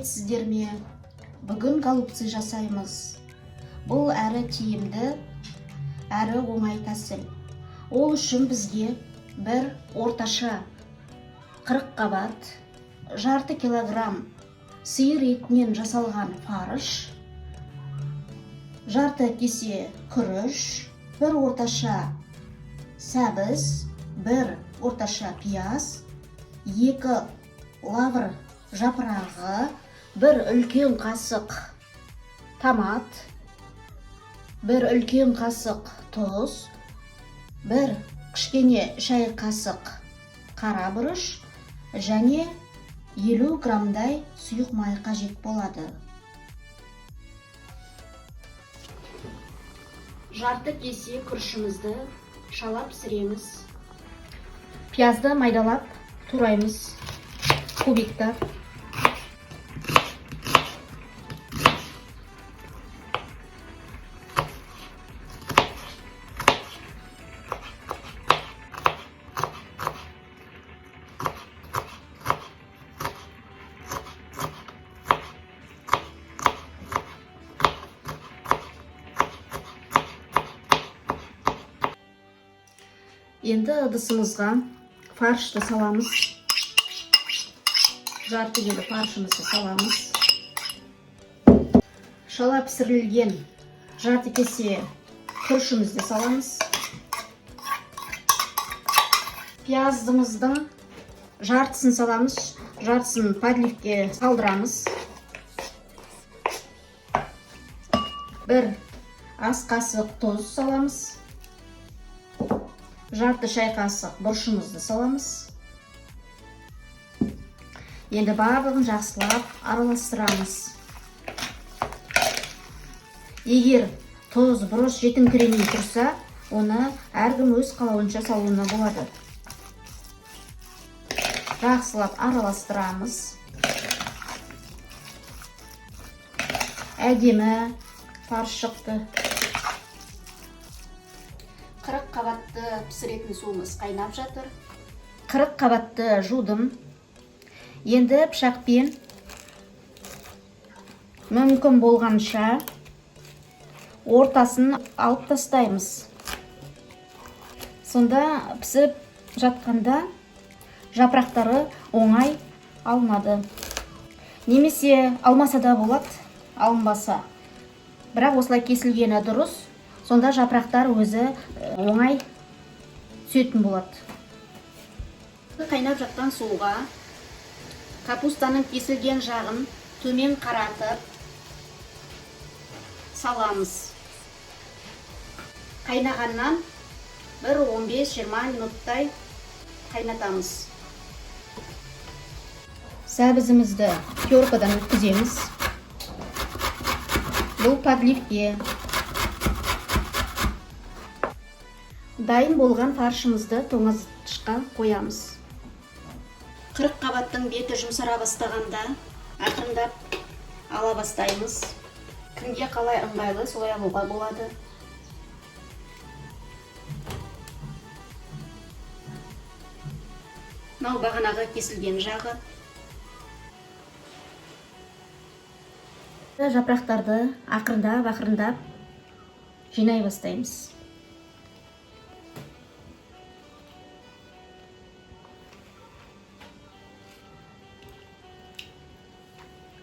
Сәлеметсіздер ме? Бүгін голубцы жасаймыз. Бұл әрі тиімді, әрі оңай тәсіл. Ол үшін бізге бір орташа 40 қабат, жарты килограмм сиыр етінен жасалған фарш, жарты кесе күріш, бір орташа сәбіз, бір орташа пияз, 2 лавр жапырағы, бір үлкен қасық томат, бір үлкен қасық тұз, бір кішкене шай қасық қара бұрыш және 50 граммдай сұйық май қажет болады. Жарты кесе күрішімізді шала пісіреміз. Пиязды майдалап тураймыз, кубиктап. Енді ыдысымызға фаршты саламыз. Жарты келі фаршымызды саламыз. Шала пісірілген жарты кесе күрішімізді саламыз. Пияздымыздың жартысын саламыз, жартысын подливке салдырамыз. Бір ас қасық тұз саламыз. Жарты шай қасық бұрышымызды саламыз. Енді барлығын жақсылап араластырамыз. Егер тұз, бұрыш жетіңкіремей тұрса, оны әркім өз қалауынша салуына болады. Жақсылап араластырамыз. Әдемі фарш шықты. 40 қабатты пісіретін суымыз қайнап жатыр. 40 қабатты жудым. Енді пышақпен мүмкін болғанша ортасын алып тастаймыз. Сонда пісіп жатқанда жапырақтары оңай алынады. Немесе алмаса да болады, алынбаса. Бірақ осылай кесілгені дұрыс. Сонда жапырақтар өзі оңай түсетін болады. Қайнап жатқан суға капустаның кесілген жағын төмен қаратып саламыз. Қайнағаннан бір 15-20 минуттай қайнатамыз. Сәбізімізді теркадан өткіземіз. Бұл подливке. Дайын болған фаршымызды тоңазытқышқа қоямыз. 40 қабаттың беті жұмсара бастағанда ақырындап ала бастаймыз. Кімге қалай ыңғайлы, солай алуға болады. Мынау бағанағы кесілген жағы. Жапырақтарды ақырындап-ақырындап жинай бастаймыз.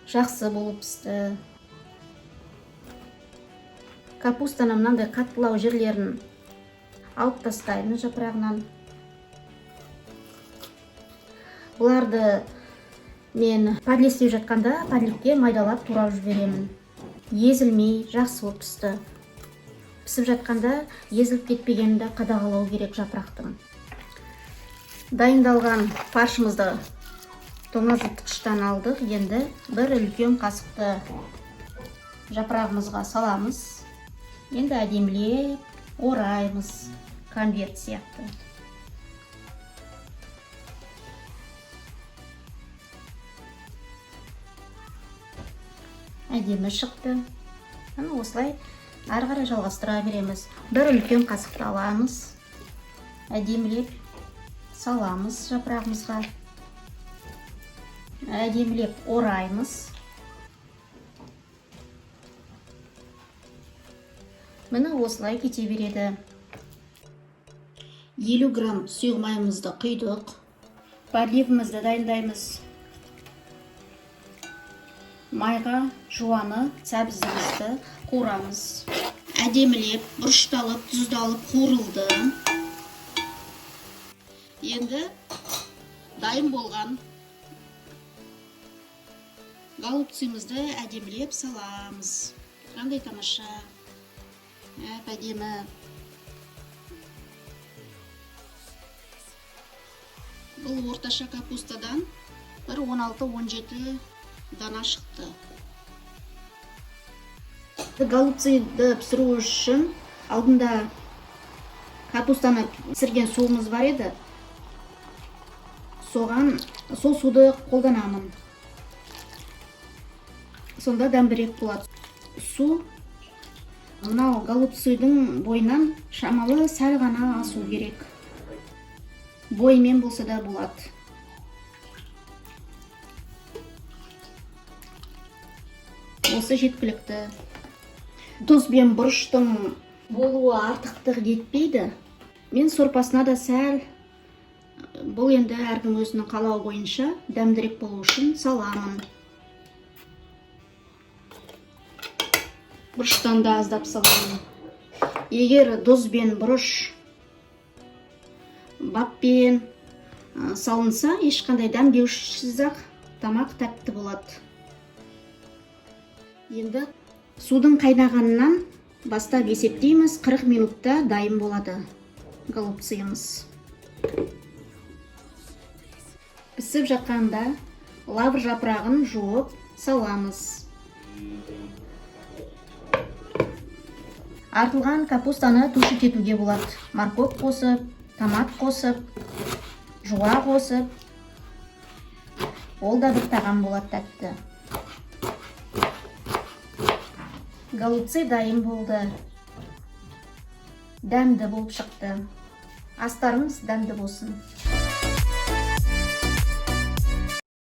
Жақсы болып пісті. Капустаның мынандай қаттылау жерлерін алып тастаймыз жапырағынан. Бұларды мен подлив істеп жатқанда подливке майдалап турап жіберемін. Езілмей жақсы болып пісті. Пісіп жатқанда езіліп кетпегенін де қадағалау керек жапырақтың. Дайындалған фаршымызды тоңазытқыштан алдық. Енді бір үлкен қасықты жапырағымызға саламыз. Енді әдемілеп ораймыз конверт сияқты. Әдемі шықты. Міне осылай ары қарай жалғастыра береміз. Бір үлкен қасықты аламыз. Әдемілеп саламыз жапырағымызға. Әдемілеп ораймыз. Міне, осылай кете береді. 50 грамм сұйық майымызды құйдық. Подливімізді дайындаймыз. Майға жуаны, сәбізімізді қуырамыз. Әдемілеп бұрышталып, тұздалып қуырылды. Енді дайын болған голубцымызды әдемілеп саламыз. Қандай тамаша, әп әдемі. Бұл орташа капустадан бір 16-17 дана шықты. Голубцыды пісіру үшін алдында капустаны пісірген суымыз бар еді, соған сол суды қолданамын. Сонда дәмдірек болады. Су мынау голубцыдың бойынан шамалы сәл ғана асу керек, бойымен болса да болады. Осы жеткілікті. Тұз бен бұрыштың болуы артықтық етпейді. Мен сорпасына да сәл, бұл енді әркім өзінің қалауы бойынша, дәмдірек болу үшін саламын. Бұрыштан да аздап саламын. Егер тұз бен бұрыш баппен салынса, ешқандай дәмдеушісіз ақ тамақ тәтті болады. Енді судың қайнағанынан бастап есептейміз, 40 минутта дайын болады голубцымыз. Пісіп жатқанда лавр жапырағын жуып саламыз. Артылған капустаны тушить етуге болады. Морковь қосып, томат қосып, жуа қосып, ол да бір тағам болады тәтті. Голубцы дайын болды. Дәмді болып шықты. Астарыңыз дәмді болсын.